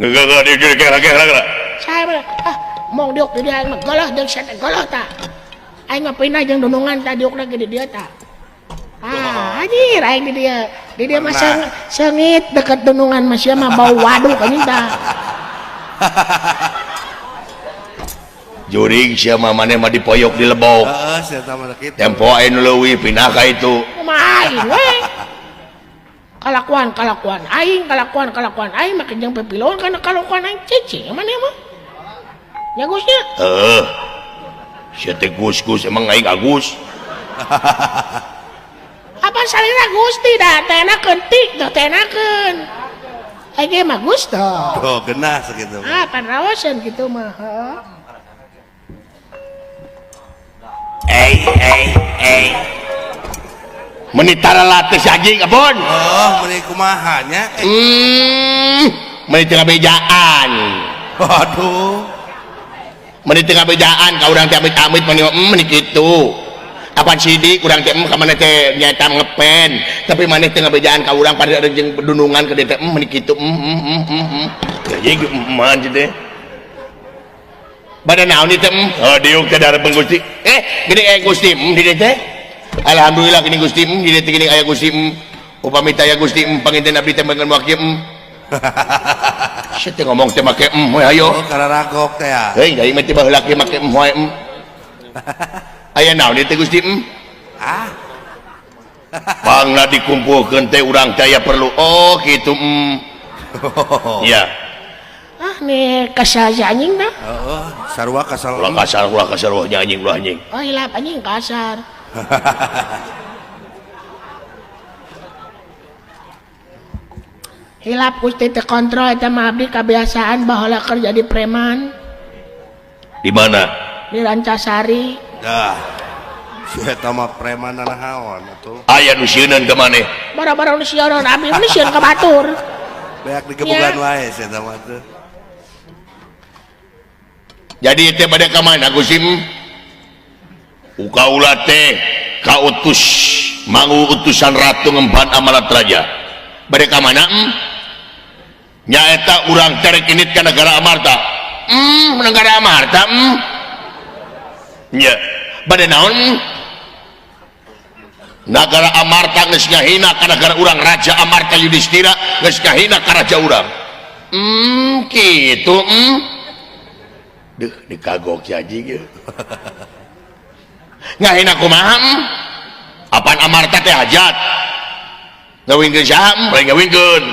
Geus kela kela kela. Saya ah mong diuk di dieu aing mah goloh jeung sia teh goloh tah. Aing mah pindah jeung dunungan tah diuk lagi di dieu tah. Ah, anjir aing di dieu. Di dieu mah seungit deket dunungan mah sia mah bau waduk anjing tah. Jurig sia mah maneh mah dipoyok di lebok. Heeh, sia mah kitu. Tempo aing leuwih pindah ka itu. Kumaha aing we. Kalakuan aing, kalakuan aing make jeung pepilon kana kalakuan aing cicing maneh mah. Nya Gus nya? Heeh. Sia teh Gus-gus emang aing Agus. Apa salira Gusti da tenakeun tik teh tenakeun. Aing ge mah Gus teh. Oh, genah sakitu. Ah, pan raoseun kitu mah, heeh. Ei. Meni tara latih si anjing abon. Oh, meni kumaha nya? Meni teu ngabejaan. Waduh. Meni teu ngabejaan ka urang teh amit-amit meni meni kitu. Apan sidik urang teh ka maneh teh nyaeta ngepen, tapi maneh teh ngabejaan ka urang pada jeung dunungan ka dieu teh meni kitu. Anjing man teh. Bada naon ieu teh? Oh, diuk teh dareupkeun Gusti. Gini aya Gusti di dieu teh. Alhamdulillah gini Gusti di dieu teh gini aya Gusti. Upami teh aya Gusti panginten abdi teh mangga wakil. Sia teh ngomong teh make we ayo. Oh, kararagok teh ya. Heuy, da ieu mah teh baheula ge make wae. Aya naon ieu teh Gusti? Ah. Pangna dikumpulkeun teh urang teh aya perlu. Oh, kitu. Iya. Ah, nih kasar si anjing dah. Heeh, sarua kasar. Ulah kasar, ulah kasar, ulah anjing, ulah anjing. Oh, hilap anjing kasar. Hilap Gusti teh kontrol eta mah abdi kebiasaan baheula keur jadi preman. Di mana? Di Rancasari. Dah. Si eta mah preman naon atuh. Aya nu sieuneun ka maneh? Bara-bara nu sieuneun abdi mah sieun ka batur. Beak digebugan wae si eta mah tuh. Jadi teh bade ka mana Gusti? Ukaula teh kautus mangu utusan ratu ngemban amanat raja. Bade ka mana? Nyaeta urang terek init ka negara Amarta. Negara Amarta. Nya, bade naon? Nagara Amarta geus ngahina ka nagara urang, Raja Amarta Yudhistira geus ngahina ka raja urang. Kitu. Duh, dikagok si anjing ieu. Ngahina kumaha? Apan Amarta teh hajat? Ngawinkeun saha? Lain ngawinkeun.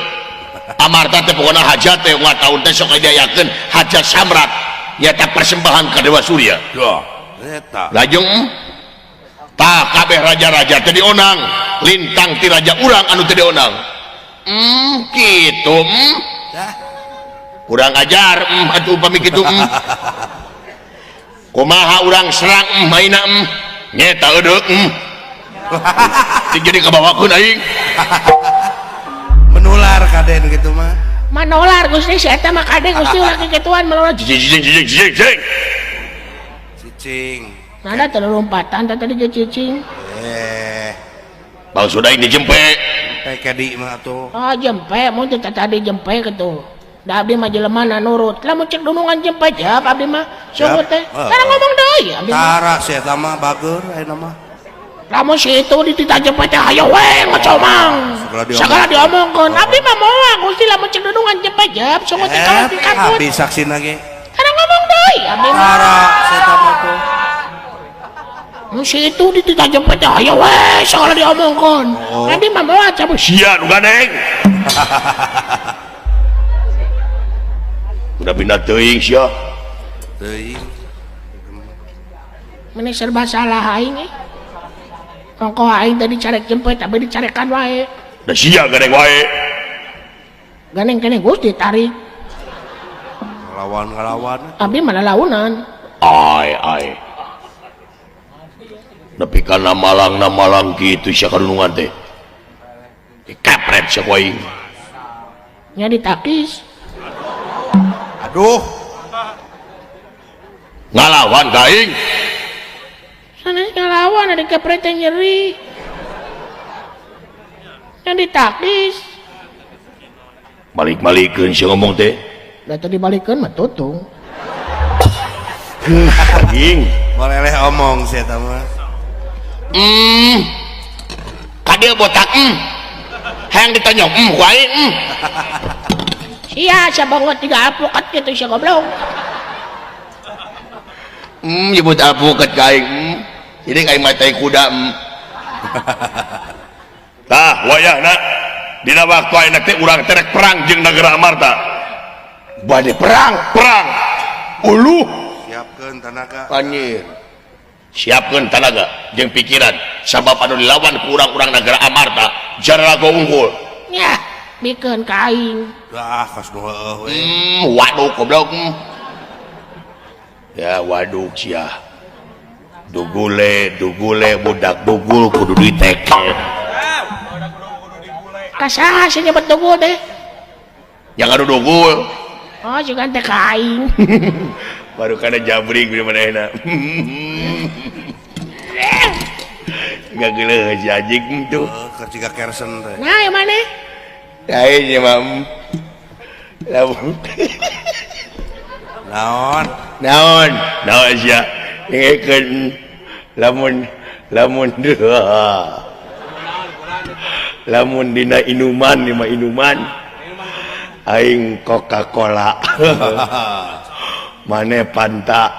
Amarta teh pokona hajat teh unggal taun teh sok diayakeun hajat samrat, nyaeta persembahan ka Dewa Surya. Duh, eta. Lajeng tah kabeh raja-raja teh dionang, lintang ti raja urang anu teh dionang. Kitu. Dah. Kurang ajar, atuh upami kitu. Kumaha urang serang maina nyeta eudeuk. Jadi kabawakeun aing. Menular kaden kitu mah. Manolar Gusti si eta mah kaden Gusti ulah kikituan menular. Cicing cicing cicing cicing. Cicing. Nada teu lompatan teh tadi ge cicing. Maksud aing dijempe. Jempe kedi mah atuh. Oh, jempe mun teh tadi jempe kitu. Da abdi mah jelema na nurut. Lamun cek dunungan jempe jap abdi mah sungguh teh. Tara ngomong deui abdi mah. Tara si eta mah bager ayeuna mah. Lamun si itu dititah jempe teh hayo we ngocomang. Segala diomongkeun. Abdi mah moal Gusti lamun cek dunungan jempe jap sungguh teh kalau dikakut. Abdi saksina ge. Tara ngomong deui abdi mah. Tara si eta mah tuh. Mun si itu dititah jempe teh hayo we segala diomongkeun. Abdi mah moal cabut. Sia nu gandeng. Udah pindah teuing sia. Teuing. Meni serba salah aing eh. Ongkoh aing tadi carek jempe tapi dicarekan wae. Da sia gandeng wae. Gandeng keneh Gusti tarik. Ngalawan-ngalawan. Abdi mah lalaunan. Ai ai. Nepi kana malang na malang kitu sia kadunungan teh. Dikapret sia ku aing. Nya ditakis. Aduh. Ngalawan ka aing. Sanes ngalawan ada kepret yang nyeri. Yang ditakis. Balik-balikeun sia ngomong teh. Da teu dibalikeun mah tutung. Anjing. Boleh omong sih eta mah. Kadieu botak hayang ditonyok ku aing. Sia sia banget tiga alpukat kitu sia goblok. Nyebut alpukat ka aing. Jadi aing mah tai kuda. Tah wayahna dina waktu ayeuna teh urang teh rek perang jeung negara Amarta. Bade perang, perang. Uluh siapkeun tanaga. Anjir. Siapkeun tanaga jeung pikiran sabab anu dilawan ku urang-urang negara Amarta jararago unggul. Nyah, bikeun ka aing. Dah kos nu heueuh we. Waduh goblok. Ya waduh sia. Dugule, dugule budak dugul kudu diteke. Ka saha sih nyebut dugul teh? Yang anu dugul. Oh, juga teh ka aing. Baru kana jabrik di manehna. Enggak geuleuh si anjing tuh. Keur jiga kersen teh. Nah, yang mana? Aing nya mah. Lamun. Naon? Naon? Naon sia? Dengekeun lamun lamun lamun dina inuman lima inuman aing Coca-Cola. Mane Fanta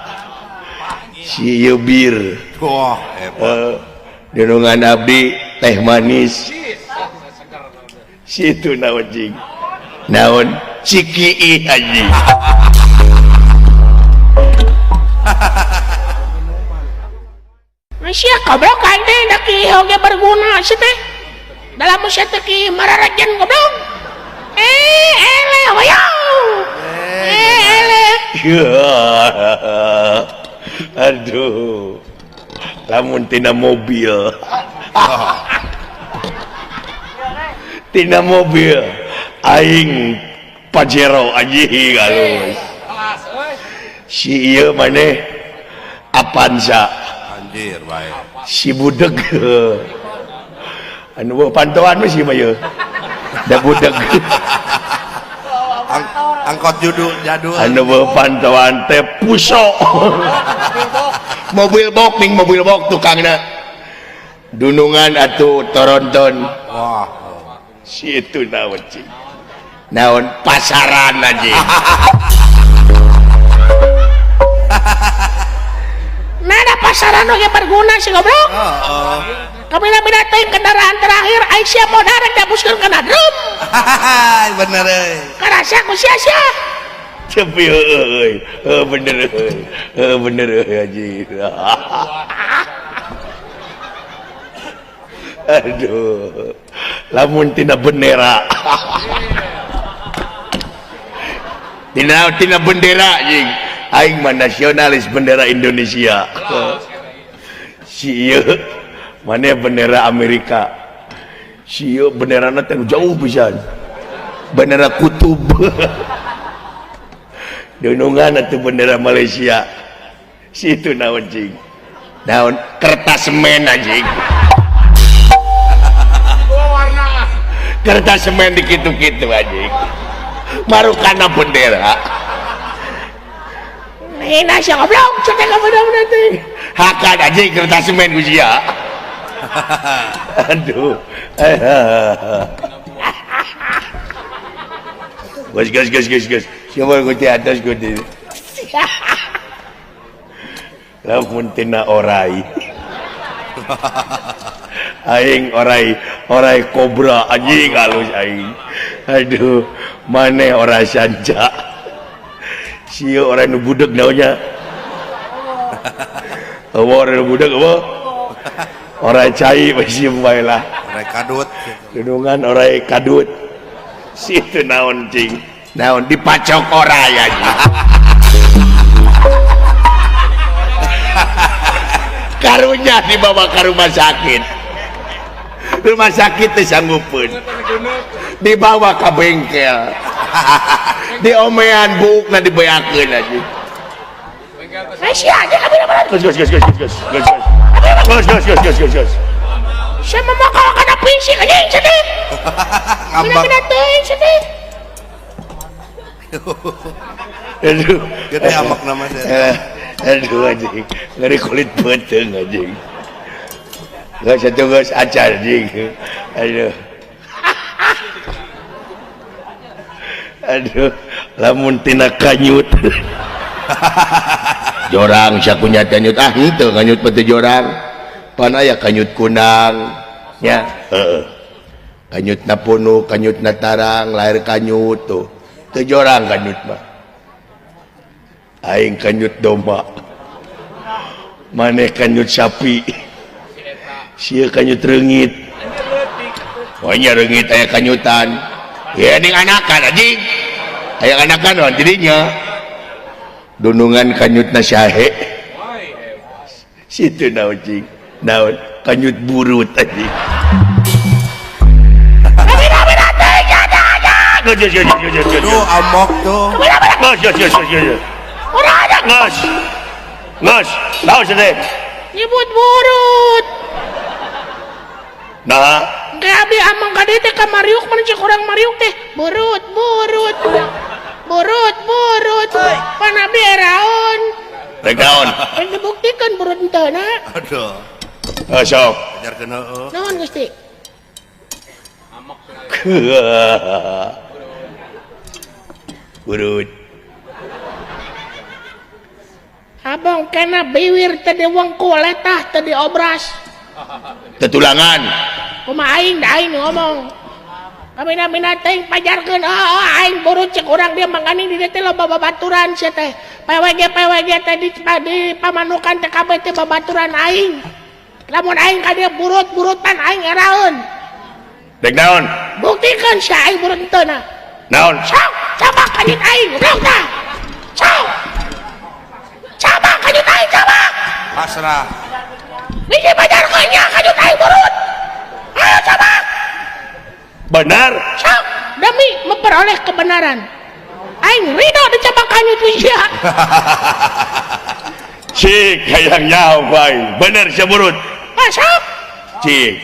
si ieu bir. Wah, hebat. Dunungan abdi teh manis. Situ naon cing? Naon? Ciki anjing. Sia goblok aing teh da kieu oge berguna sia teh. Dalam sia teh ki mararajan goblok. Eleh hoyong. Eleh. Aduh. Lamun tina mobil. Tina mobil aing Pajero anjing halus. Si ieu maneh Avanza. Anjir bae. Si budeg. Anu pantauan mah si mah ieu. Da budeg. Angkot judul jadul. Anu pantauan teh puso. Mobil bok ning mobil bok tukangna. Dunungan atuh toronton. Wah. Si itu naon cing? Naon pasaran anjing. Nah, ada pasaran oge berguna sih goblok. Heeh. Kabina-bina teuing kendaraan terakhir aing sia modal rek dihapuskeun kana drum. Bener euy. Karasa ku sia-sia. Cepi euy. Heuh bener euy. Heuh bener euy anjing. Aduh. Lamun tina bendera. Tina bendera anjing. Aing mah nasionalis bendera Indonesia. Si ieu maneh bendera Amerika. Si ieu benderana teh jauh pisan. Bendera kutub. Dunungan atuh bendera Malaysia. Si itu naon cing? Naon kertas semen anjing. Kertas semen dikitu-kitu anjing. Marukana bendera. Hina sia goblok, sia teh goblok teh. Hakan anjing kertas semen ku sia. Aduh. Gas gas gas gas gas. Siapa ku di atas ku di. Lamun tina orai. Aing orai, orai kobra anjing halus aing. Aduh, maneh orai sanca. Sieu orai nu budeg naonnya. Eueuh orai nu budeg eueuh. Orai cai masih bae lah. Orai kadut. Dunungan orai kadut. Situ naon cing? Naon dipacok orai anjing. Karunya dibawa ke rumah sakit. Rumah sakit teh sanggupeun. Dibawa ke bengkel. Diomean buukna dibeakeun anjing. Sia aja kabina-bina. Gus gus gus gus gus gus. Gus gus gus gus gus gus. Sia mah kalau kana fisik anjing sia teh. Ngambang. Bina-bina teuing sia teh. Aduh, gede amak nama saya. Aduh anjing, ngeri kulit beuteung anjing. Geus atuh geus acar anjing. Aduh. Aduh, lamun tina kanyut. Jorang sakunya kanyut ah henteu kanyut teh jorang. Pan aya kanyut kunang nya. Heeh. Kanyutna punu, kanyutna tarang, lahir kanyut tuh. Teu jorang kanyut mah. Aing kanyut domba. Maneh kanyut sapi. Sia kanyut reungit. Oh nya reungit aya kanyutan. Ya ning anakan anjing. Aya anakan naon jadinya. Dunungan kanyutna sahe. Situ naon cing. Naon kanyut burut anjing. Tuh amok tuh. Nges. Nges. Naon cenah? Nyebut burut. Nah, engke abdi amang ka dieu teh ka Mariuk mun cek urang Mariuk teh burut burut. Burut burut. Pan abdi eraon. Rek naon? Rek dibuktikeun burut henteu na. Aduh. Heuh sok. Ajarkeun heueuh. Naon Gusti? Amok. Burut. Abang kena biwir tadi wengku letah tadi obras. Tetulangan. Kumaha aing da aing ngomong. Kamina-mina teuing pajarkeun oh, aing burut cek urang dia mangganing di dieu teh loba babaturan sia teh. PWG PWG teh di pamanukan teh kabeh teh babaturan aing. Lamun aing ka dieu burut-burutan aing eraeun. Dek naon? Buktikeun sia aing burut henteu na. Naon? Sok, coba kanyut aing, goblok tah. Sok. Coba kanyut aing, coba. Pasrah. Biji pajarkeun nya kanyut aing burut. Ayo coba. Benar. Sok, demi memperoleh kebenaran. Aing ridho dicabak kanyut sia. Cik hayang nyaho aing. Bener sia burut. Ah, sok. Cik.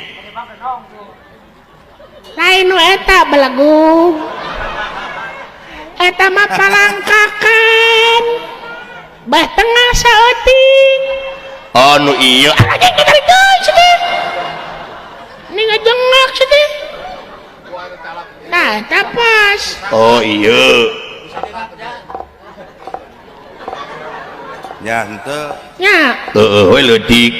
Lain nu eta belagu. Eta mah palangkakan. Bah tengah saeuting. Oh nu ieu. Anjing ditarik deui sia teh. Ni ngajengak sia teh. Nah, eta pas. Oh iya. Nya henteu. Nya. Heeh we leutik.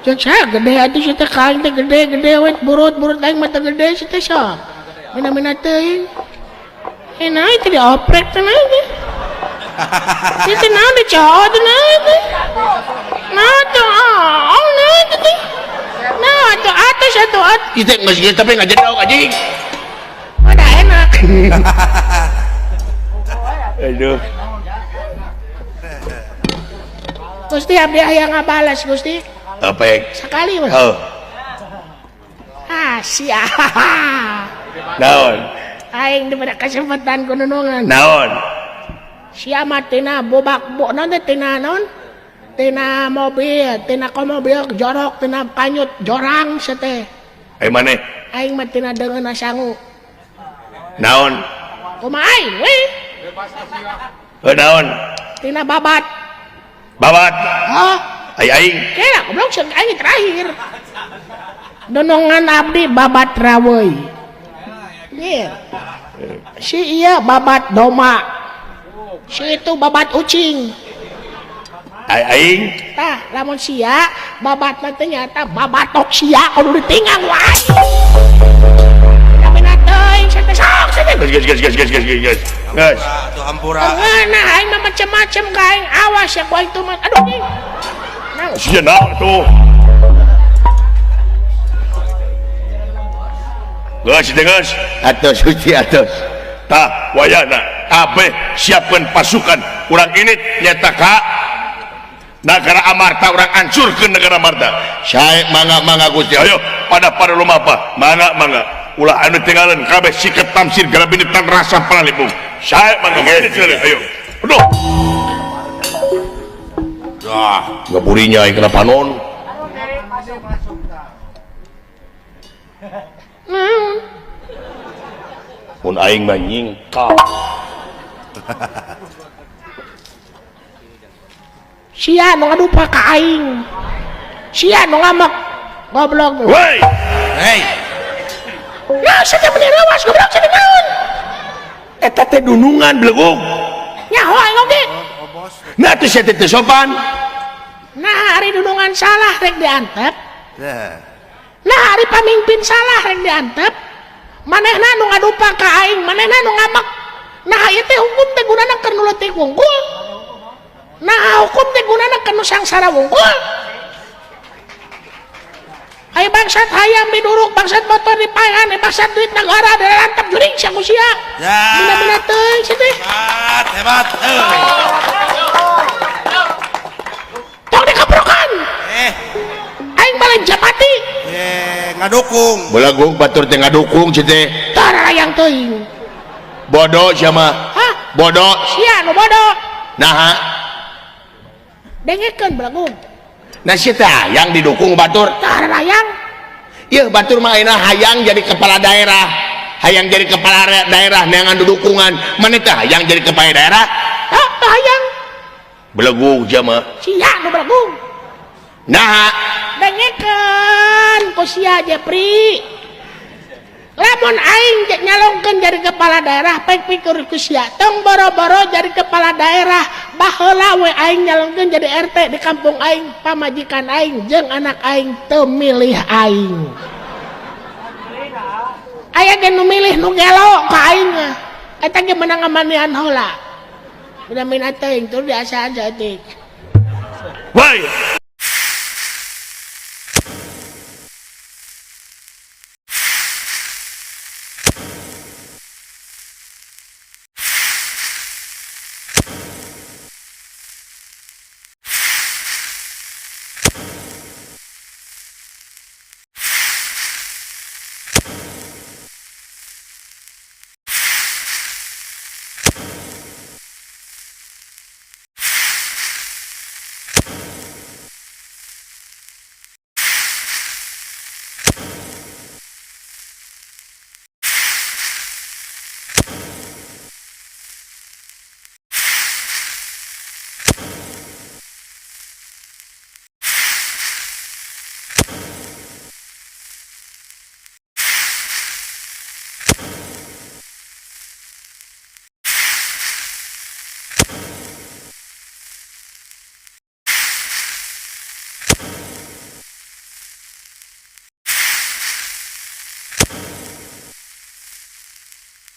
Cek saya gede atuh sia teh ka aing teh gede-gede we burut-burut aing mah teh gede sia teh sok. Mina-mina teuing. Naon teh dioprek teh naon teh. Ieu teh naon dicowok teh naon teh. Naon teh oh naon teh. Naon atuh atos atuh at. Ieu teh geus geus tapi ngajedog anjing. Udah enak. Aduh. Gusti abdi hayang ngabales Gusti. Apa? Sekali mah. Oh. Ah, sia. Naon? Aing diberi kesempatan ku nunungan. Naon? Sia mah tina bobak bo naon teh tina naon? Tina mobil, tina komobil jorok, tina kanyut jorang sia teh. Ai maneh? Aing mah tina deungeunna sangu. Naon? Kumaha aing we? Heuh naon? Tina babat. Babat? Hah? Ai aing. Kela goblok ceuk aing terakhir. Donongan abdi babat raweuy. Nih. Si iya babat doma. Si itu babat ucing. Ai aing. Tah, lamun sia babat mah teh nyata babatok sia kudu ditinggang wae. Mina teuing sia teh sok sia teh. Geus geus geus geus geus geus. Geus. Tuh hampura. Nah, aing mah macem-macem ka aing awas ya ku aing tuh mah. Aduh anjing. Naon? Sia naon tuh? Geus geus. Atos Gusti atos. Tah wayahna kabeh siapkeun pasukan urang ini nyata ka negara Amarta urang hancurkeun negara Amarta. Sae mangga-mangga Gusti. Ayo pada pada lumapa mangga-mangga. Ulah anu tinggalan kabeh sikat tamsir garabini tan rasa panalipung. Sae mangga ayo. Aduh. Dah, ngaburinya aing kana panon. Naon? Mun aing mah nyingkap. Sia nu ngadupa ka aing. Sia nu ngamek. Goblok. Woi. Hei. Nah, sia teh meni rawas goblok sia teh naon? Eta teh dunungan belegug. Nyaho aing oge. Nah teh sia teh teu sopan. Nah, ari dunungan salah rek diantep. Ya. Nah, ari pamimpin salah rek diantep. Manehna nu ngadupa ka aing, manehna nu ngamek. Nah, ieu teh hukum teh gunana keur nu leutik wungkul. Nah, hukum teh gunana keur nu sangsara wungkul. Ai bangsat hayam diduruk, bangsat motor dipaehan, bangsat duit negara dilantap juring sia ku sia. Ya. Mina-mina teuing sia teh. Hebat, hebat. Tong dikeprokan. Aing balik japati. Ngadukung. Belegug batur teh ngadukung sia teh. Tah rarayang teuing. Bodoh sia mah. Hah? Bodoh. Sia nu bodoh. Naha? Dengekeun belegug. Nah sia teh hayang didukung batur. Tah rarayang. Ieu batur mah ayeuna hayang jadi kepala daerah. Hayang jadi kepala daerah neangan dukungan. Maneh teh hayang jadi kepala daerah? Hah, teh hayang. Belegug sia mah. Sia nu belegug. Naha? Dengekeun ku sia Jepri. Lamun aing nyalongkeun jadi kepala daerah pek pikir ku sia. Tong boro-boro jadi kepala daerah, baheula we aing nyalongkeun jadi RT di kampung aing, pamajikan aing jeung anak aing teu milih aing. Aya ge nu milih nu gelo ka aing mah. Eta ge meunang ngamanian heula. Mina-mina teuing tur diasaan saeutik. Woi.